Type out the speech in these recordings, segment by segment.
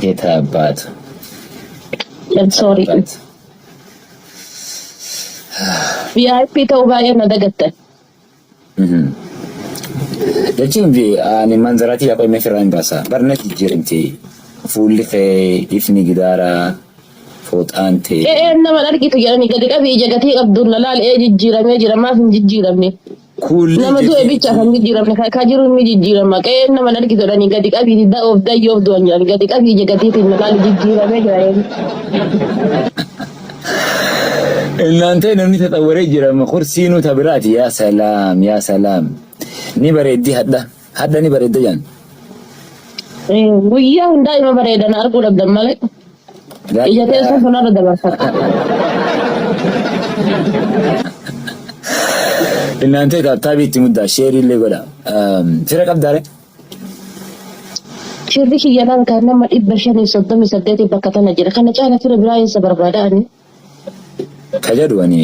Yeeta abbaatu. I'm sorry. Abbaatu. VIP ta'uu baay'ee na dagattan. Jechuun fi ani manzaraatii yaa qoymee firraa hin baasa. Barna jijjiiramte fuulli kee ifni gidaaraa fooxaan tee. Qe'een nama hin argitu jedhanii gadi qabii ija gatii qabduun na laali ee jijjiiramee jira maaf hin jijjiiramne. Kuullee Nama du'e bicha kan jijjiiramne kan jiru ni jijjiirama. Qe'een nama hin argitu jedhanii gadi qabii da'oof dayyoof du'an jedhanii gadi qabii ija gatiitiin na laali jijjiiramee jira. Innaantee namni taxawwaree jira amma kursiinuu ta biraati yaa salaam yaa salaam ni bareeddi hadha hadha ni bareedda jaan. Guyyaa hundaa ima bareedan arguu dhabdan malee. Ija teessan sanarra dabarfata. Innaantee taaptaabii itti muddaa sheerii illee godha. Fira qabdaare? Firri kiyya laal kan nama 538 bakka tana jira. Kana caala fira biraa eessa barbaada ani? Ka jedhu ani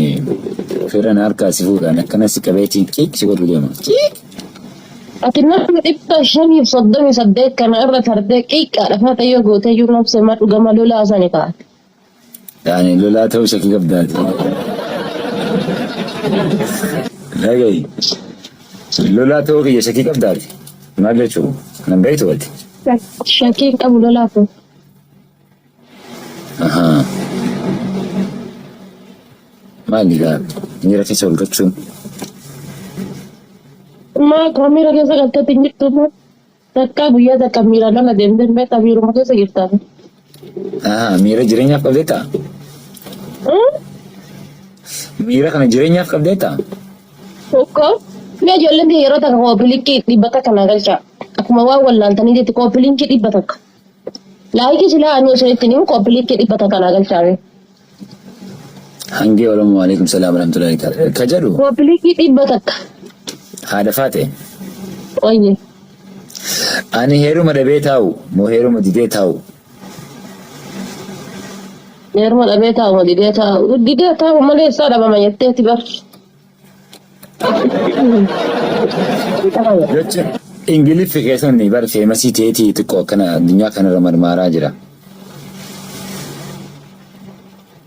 fira na harkaa si fuudhaan akkana si qabeetiin qiiq si godhu deema. Qiiq! Ati nama 538 kana irra tartee qiiqqaadha faata yoo gootee iyyuu nafse ma dhugama lolaa sani kaate. Yaani lolaa ta'uu shakkii qabdaati. Dhagayi. Lolaa ta'uu kiyya shakkii qabdaati. Maal jechuu? Nan beektu ati. Shakkii hin qabu lolaa kun. Ahaa. Maali gaa miira keessa ol galchuun? Maa koo miira keessa galteetti hin jirtu moo? Takkaa guyyaa takka miiraan ala deemtee hin beektaa miiruma keessa jirtaa. Ahaa miira jireenyaaf qabdeettaa? Miira kana jireenyaaf qabdeettaa? Tokko mee ijoolleen tiyya yeroo takka kooppilinkii 100 naa galchaa. Akkuma waan wallaaltanii jetti kooppilinkii 100. Laayikii silaa anuu isinitti hin himu kooppilinkii 100 naa galchaa mee. Hangee Oromoo alaikum salaam warahmatullahi wabarakatuh. Ka jedhu Kooppilinkii 100. Haadha faate. Wayye. Ani heeruma dhabee taa'u moo heeruma didee taa'u? Heeruma dhabee taa'u moo didee taa'u? Didee taa'u malee eessaa dhabama jetteeti bar. Jecha Ingiliffi keessan bar feemasii ta'eetii xiqqoo akkana addunyaa kanarra marmaaraa jira.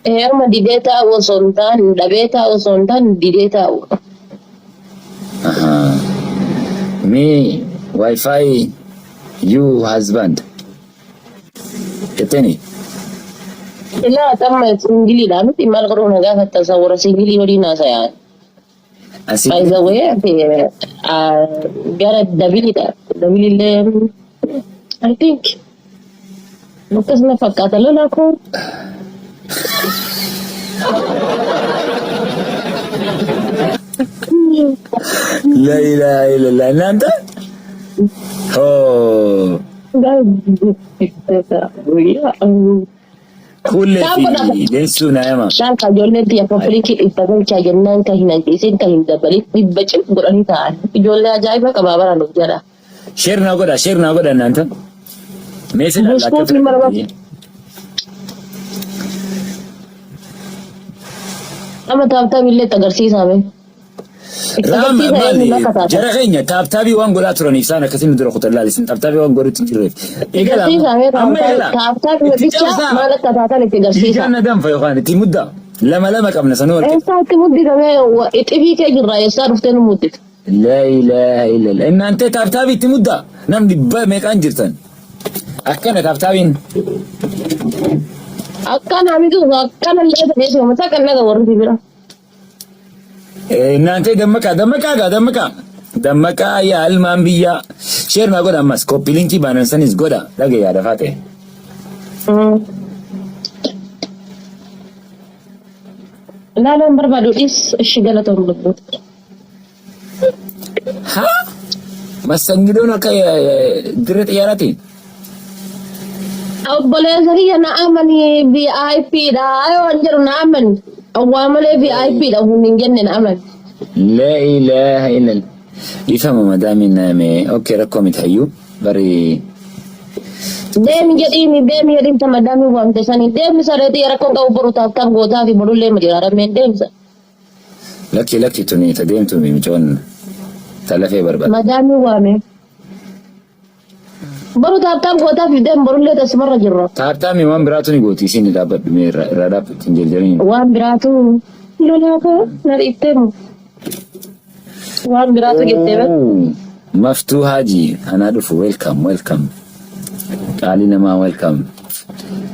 Heeruma didee taa'u osoo hin taane dhabee taa'u osoo hin taane didee taa'u. Ahaa. Me wifi you husband jetteni. Ilaa amma singiliidha miti maal godhuu na gaafatta isa warra singilii waliin haasayaa. Asii By the way, ati gara dabiliidha. Dabilillee I think akkasuma fakkaata lolaa koo. La ilaha illallah. እናንተ hoo Kuullee fi Leensuu naa yama. Isaan kan ijoolleen tiyya koppiliikii dhibba galchaa jennaan kan hin hanqisin kan hin dabalin dhibba cim godhanii taa'an. Ijoollee ajaa'iba qabaa bara nuuf jedha. Sheer naa godha, sheer naa godha naanta. Mee sila akka Buskuutiin barbaadu. Amma taaptaabii illee itti agarsiisaa mee. Itti Raam agarsiisaa maali eenyuun akka taatan. jara keenya taaptaabii waan godhaa turaniif isaan akkasiin nu dura kutan laali isin taaptaabii waan godhutti hin jirreef. Eegala amma Agarsiisaa mee amma eegala taaptaabii itti bicha cabsaa maal akka taatan itti agarsiisaa. dhiigaan na danfa yookaan itti muddaa lama lama qabna sanuu wal qixa. Eessaa itti muddifamee xibii kee jirra eessaa dhuftee nu muddifte. Laa ilaaha illallah. Innaantee taaptaabii itti muddaa nam dhibba meeqaan jirtan. Akkana taaptaabiin. Akkana miti akkana illee ta'ee soomata kan naga warri bira. Naantee dammaqaa dammaqaa gaa dammaqaa dammaqaa yaa ilmaan biyyaa sheer naa godha ammas koppii linkii baanan sanis godha dhage yaada faate. Laalaan barbaadu dhis ishi galatoon lubbuu. Ha massangidoon akka dirree xiyyaaraati. Obboleessa kiyya na amani VIP dha. Ayoo an jedhu na amani. Waa malee VIP dha humni hin jenne na amani. La ilaha illallah. Dhiifama madaamiin naame okay rakkoo miti hayyuu bari Deemi jedhiini deemi jedhiin ta madaamii waamte sanii deemi sareetii rakkoon qabu boru taaf taaf gootaa fi borullee ma jira rammeen deemsa. Lakki lakki tuni ta deemtu micoon ta lafee barbaada. Madaamii waame. Boru tap tap gootaa fideen borullee tasumarra jirra. Tap tapii waan biraatu ni gooti isin dhaabbadhu mee irraa dhaabbatti hin jarjariin. Waan biraatu lolaa koo na dhiifteemu. Waan biraatu jettee bar. Maftuu Haji anaa dhufu, welcome, welcome. Qaalii namaa, welcome.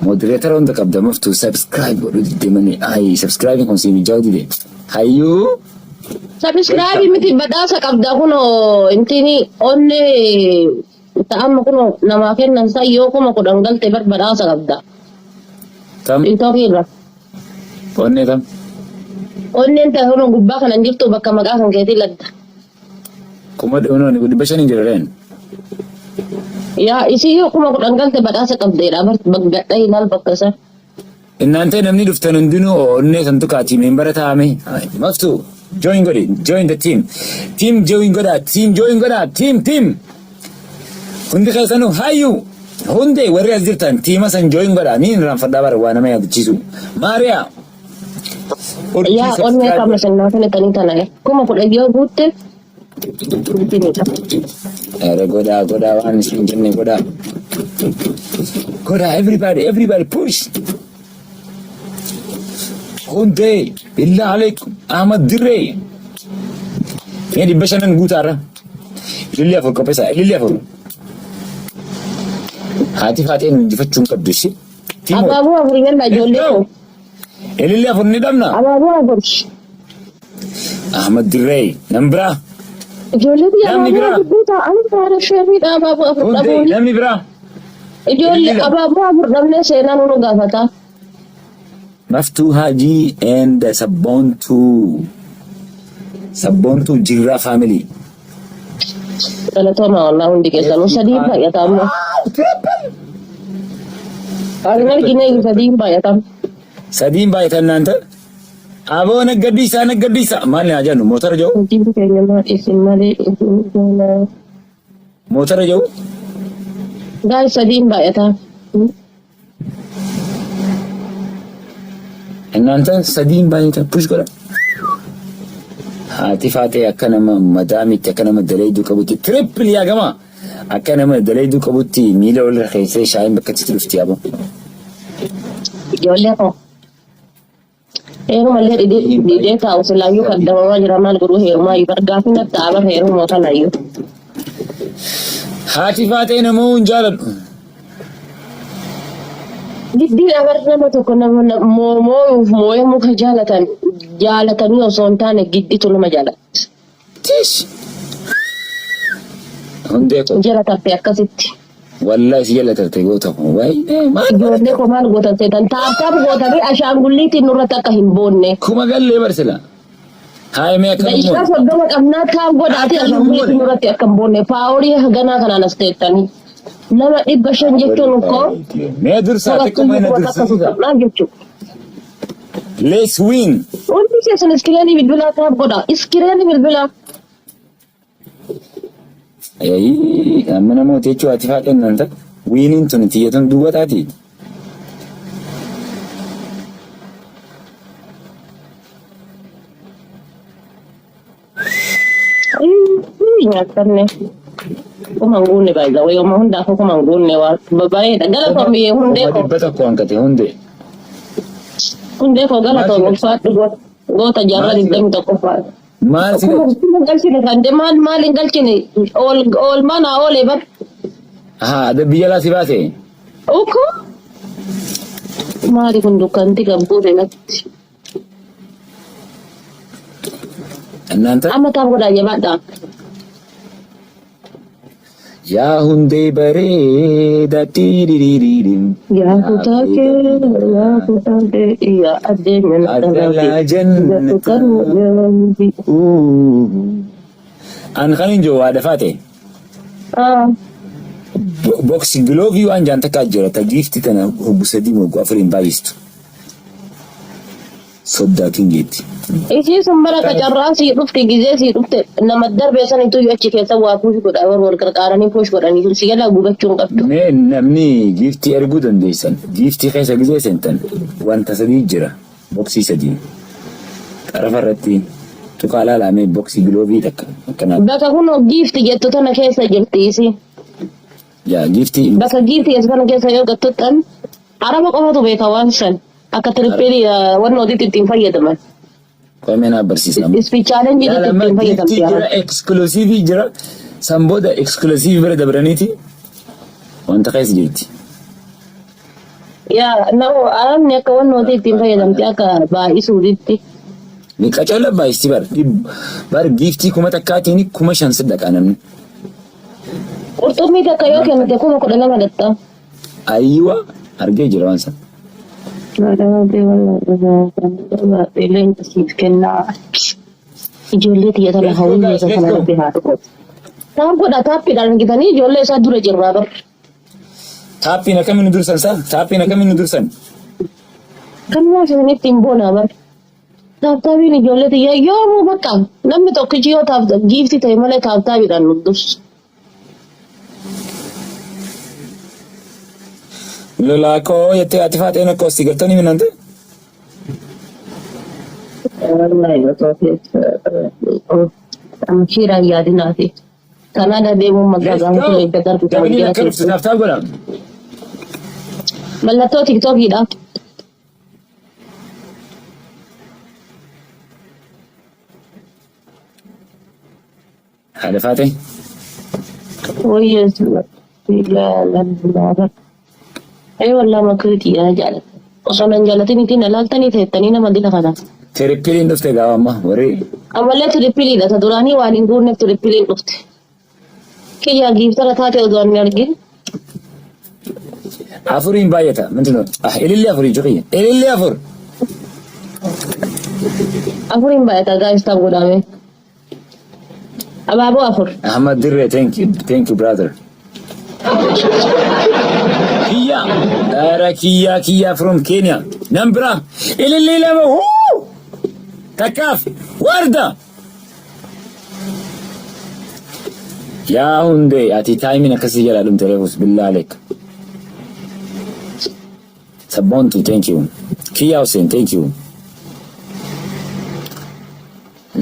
Moderator hunda qabda. Maftuu, subscribe godhuu didde malee. Ayi, subscribe kun si mijaa'uu dide. Hayyuu. Subscribe miti, badhaasa qabda. Kunoo intini onnee ta'amma kunoo namaa kennan san yoo 10,000 galte bar badhaasa qabda. Tam. TikTokii irra. Onnee tam. Onneen ta'e kunoo gubbaa kanan jirtu bakka maqaa kan keetii ladda. 500,000 hin jira reen. Yaa isii yoo 10,000 galte badhaasa qabdeedha bar gadha ilaal bakka isaa. Innaantee namni dhuftan hundinuu onnee san tuqaatii member taa'ame. Maftuu, join godhi, join the team. Team join godhaa, team join godhaa, team, team. Hundi keessanuu hayyuu hundee warri as jirtan teama san join godhaa, ni irraanfadhaa bara waa nama yaadachiisu. Maariyaa. Yaa onnee qabna sannaa kanatanii tana 10,000 yoo guutte intinidha. Ere godhaa, godhaa, waan isin jenne godhaa. Godhaa, everybody, everybody push. Hundee billah alaikum Ahmad Dirree. Mee 500 guutaarra. Ililli afur qopheessaa, ililli afur. Haati faaxee nu injifachuu hin qabdu ishee. Abaaboo afur yalla ijoollee koo. Ililli afur ni dhabna. Abaaboo afur. Ahmad Dirree nam biraa. Ijoollee biyya Namni abaaboo biraa. afur guutaa ani faara sheefiidha abaaboo afur Hundee dhabuuni. namni biraa. Ijoollee Ililli lama. abaaboo afur dhabnee seenaan nu gaafata. Maftuu Haji and Sabboontuu. Sabboontuu Jirraa family. Galatooma wallaa hundi keessanuu sadiin baay'ata amma. Ani argine sadiin baay'ata. Sadiin baay'atan naan ta'e. Aboo naggaddiisaa, naggaddiisaa maal naa jennu, motora jiru. Hojiin keenya maal isin malee isin goona. Motora jiru. Gaal sadiin baay'ata. Innaan sadiin baay'atan push godha. Haati faatee akka nama madaamitti, akka nama daleeyduu qabutti, triple yaa gama, akka nama daleeyduu qabutti miila walirra keessee shaayiin bakka itti dhufti aboo. Ijoollee koo. Heerumallee dhidhee taa'u silaayyuu kan dabamaa jira maal godhuu heerumaa iyyuu gaafii natti ta'a bar heeruma kanayyuu. Haati faatee namoo hin jaaladhu. Giddiin abar nama tokko nama moo'uuf moo'ee muka jaalatan jaalatanii osoo hin taane gidditu nama jaalata. Tish. Hundee koo. Jala tarte akkasitti. Wallahi si jala tarte goota koo. Waayee maal. Ijoollee koo maal gootan seetan tap tap gootanii ashaangulliitiin nurratti akka hin boonne. Kuma gallee barsila. Haayimee akka Daqiiqaa 30 qabnaa tap godhaatii ashaangulliitiin nurratti akka hin boonne powerii haganaa kanaan as teettanii. Nama 500 jechuun ukkoo Mee dursaa xiqqoo mee na akka dursiisa. tuttuqnaa jechuudha. Let's win. Hundi keessan screenii bilbilaa tap godhaa. Screenii bilbilaa. Ayii, amma namoota jechuun ati faaxeen nan ta'a. Winiin tun tiyyatuun duwwa taati. Nyaatanne. Kuma hin guunne baay'ee wayii oma hundaafuu kuma hin guunne waan bareeda. Galatoomii hundee Kuma koo. 100 hanqate hundee. Hundee koo galatoom ulfaadhu goota jaarraa 21ffaa. Maal si Kuma kuma galchine kan de maal maal hin galchine ool oolmaa naa oolee bar. Haa, biyya laa si baase. Uku maali kun dukkanti gabbuute natti. እናንተ Amma tap godhaa jabaadhaa. Yaa hundee bareeda tiiririiririm. Yaa kutaa kee, yaa kutaa kee, yaa adeemna Adalaa jannata. An kan hin jiru waa dafaate. Boxing glove waan jaan takkaa jira ta giifti tana hoggu sadii hoggu afuriin baay'istu. Soddaatiin jeetti. Ishii sun bara qacarraa sii dhufte gizee sii dhufte nama darbee sanitu achi keessa waa push godha warra wal qarqaaranii push godhanii si jalaa gubachuu hin qabdu. Mee namni giiftii erguu dandeessan giiftii keessa gizee seentan wanta sadii jira, boxii sadii xarafa irratti tuqaa laalamee boxii glove takka akkanaa. Bakka kunoo giifti jettu tana keessa jirti isii. Yaa giiftii. Bakka giiftii as kana keessa yoo gattuxxan araba qofatu beeka waan san akka tirippilii wanna hojiitti ittiin fayyadaman. Qoomee naa barsiisa. Speed challenge Laala itti amma ittiin giiftii fayyadamti jira araba. exclusive jira. San booda exclusive bira dabraniiti wanta keessa jirti. Yaa nama arabni akka wanna hojii ittiin fayyadamti akka baay'isuutitti. Ni qacola baay'isti bar. Bar giiftii 1000n 5000 si dhaqa namni. Qurxummii takka yoo kennite 12,000 dhatta. Ayiwa argee jira waan sana. Siif kennaa. Ijoollee tiyya tana Let's go hawwii guys, keessan let's kana go. rabbi haa dhufu. Taap godha taappiidhaan argitanii ijoollee isaa dura jirraa bar. Taappiin akkamiin nu dursan saa? Taappiin akkamiin nu dursan? Kanumaa isinitti hin boonaa bar. Taaptaabiin ijoollee tiyya yoomuu bakka namni tokkichi yoo taap giiftii ta'e malee taaptaabiidhaan nu dursu. Lolaa koo jettee ati faaxeen akka osii galtanii minante? Wallahi osoo keessa amshiiraan yaadinaati. Kanaada deemuun Let's magaagaan go. kun eegga darbu Dabaliin baadiyyaa akka dhuftu keessa. taap taap godha. Mallattoo tiktookiidha. Haadha faatee. Wayyees Ee wallaa makriiti yaa jaalladha. Osoo nan jaallatin ittiin alaaltanii teettanii nama dila kana. Tirippiliin dhufte gaafa amma warri Ammallee tirippiliidha. Ta duraanii waan hin guunneef tirippiliin dhufte. Kiyyaa giiftara taate osoo hin argin. Afuriin baay'ata. ምንድን ነው? Ah, ilillee afurii cuqiyya. Ilillee afur. Afuriin baay'ata gaayis taaf godhame. Abaaboo afur. Ahmad Dirree, thank you, thank you brother. Kiyya, Ara kiyya kiyya from Kenya. Nan bira, ilillee lama, wuu! Takkaaf, warda. Yaa hundee ati taayimiin akkasii jalaa dhumte reefus billaa aleek. Sabboontu thank you. Kiyyaa Hussein thank you.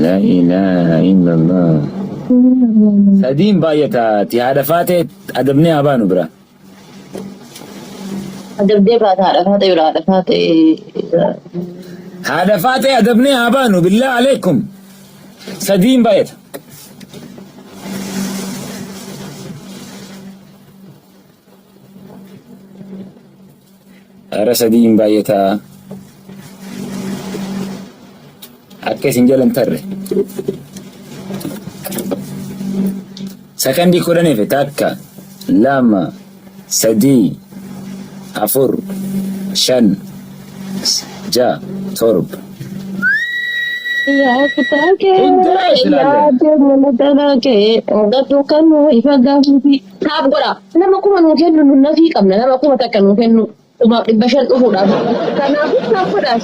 La ilaha illallah. Sadiin baay'ata ati haadha faatee adabnee haa baanu bira. Adabdee baata haadha faatee bira haadha faatee. Haadha faatee adabnee haa baanu billaa aleekum. Sadiin baay'ata. Ara sadiin baay'ata. Akka isin jalan tarre. Sakandii 10 fi takka, lama, sadii, afur, shan, ja'a, torba. Yaa kutaa kee Hundee silaalee. yaa deemu mataa kee gadhu kan ifa gaaffii. Taap godha. Nama kuma nuu kennu nu nafii qabna. Nama 1000 nuu kennu 5,500 dhufuudhaaf. Kanaafuu taap godhaa.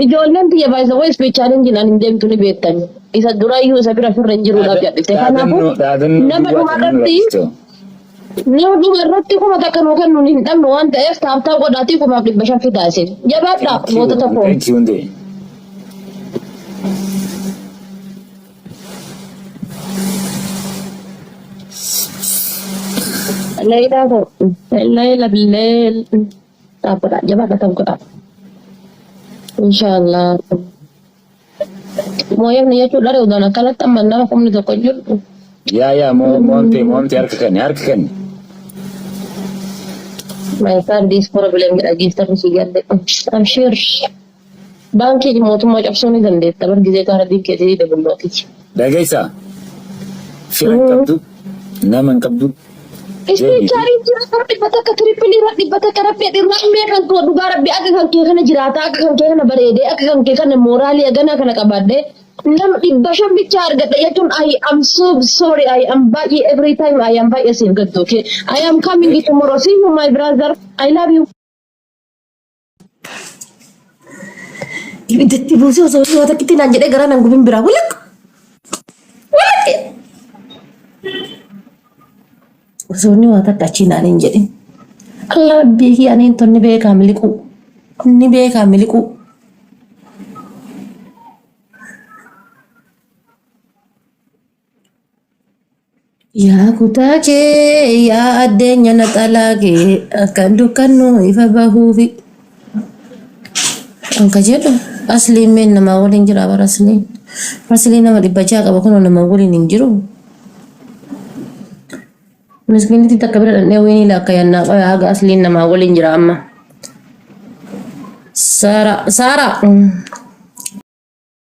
Ijoolleen tiyya baay'isa wayis challenge naan hin deemtu ni beektani. Isa duraayyuu isa bira firra hin jiruudhaaf jedhite. Kanaafuu Dhaadannoo dhaadannoo nama duwwaa dhuma kan nu irratti rakkistu. nama dhuma irratti 1000 nuu kennu hin dhabnu waan ta'eef taap taap godhaatii 5,500 fidaa isin. Jabaadhaa Thank you. mootota koo. Thank you hundee. Leila koo. Leila billeel. Taap godhaa jabaadhaa taap godhaa. Inshaallah. Mooyamni jechuun dharee udaan akkanatti amma nama kumni tokko hin jiru. Yaa yaa moo moomte moomte harka kenni harka kenni. My card is problem jedha giiftarri si galle. Abshir. Baankii mootummaa cabsuu ni dandeetta bar gizee kaardiin keetii dabullootiti. Dhageessaa. Fira hin qabdu. Nama hin qabdu. Ispiichaarii jira kara 100 tirippilii irra 100 rabbi rammee kan koo dhugaa rabbi akka kan kee kana jiraata akka kan kee kana bareedee akka kan kee kana mooraalii haganaa kana qabaadhee nama 500 bichaa argadha jechuun I am so sorry. I am baay'ee every time I am baay'ee siif gaddu. Okay, I am coming tomorrow. See you, my brother. I love you. Ibiddatti buusee osoo inni waa takkitti naan jedhee garaa naan gubin biraa walak walak osoo inni waa takka achii naan hin jedhin. Allah beekii ani hin tonni beekaa miliquu inni beekaa miliquu. Yaa kutaa kee yaa addeenya naxalaa kee akkan dukkannu ifa bahuufi. Anka jedhu asliin meen namaa waliin jira bara asliin. Asliin nama 600 qaba kunoo nama waliin hin jiru. Miskiinitti takka bira dhandhee wiinii laakka yannaa qoya haga asliin namaa waliin jira amma. Saara Saara.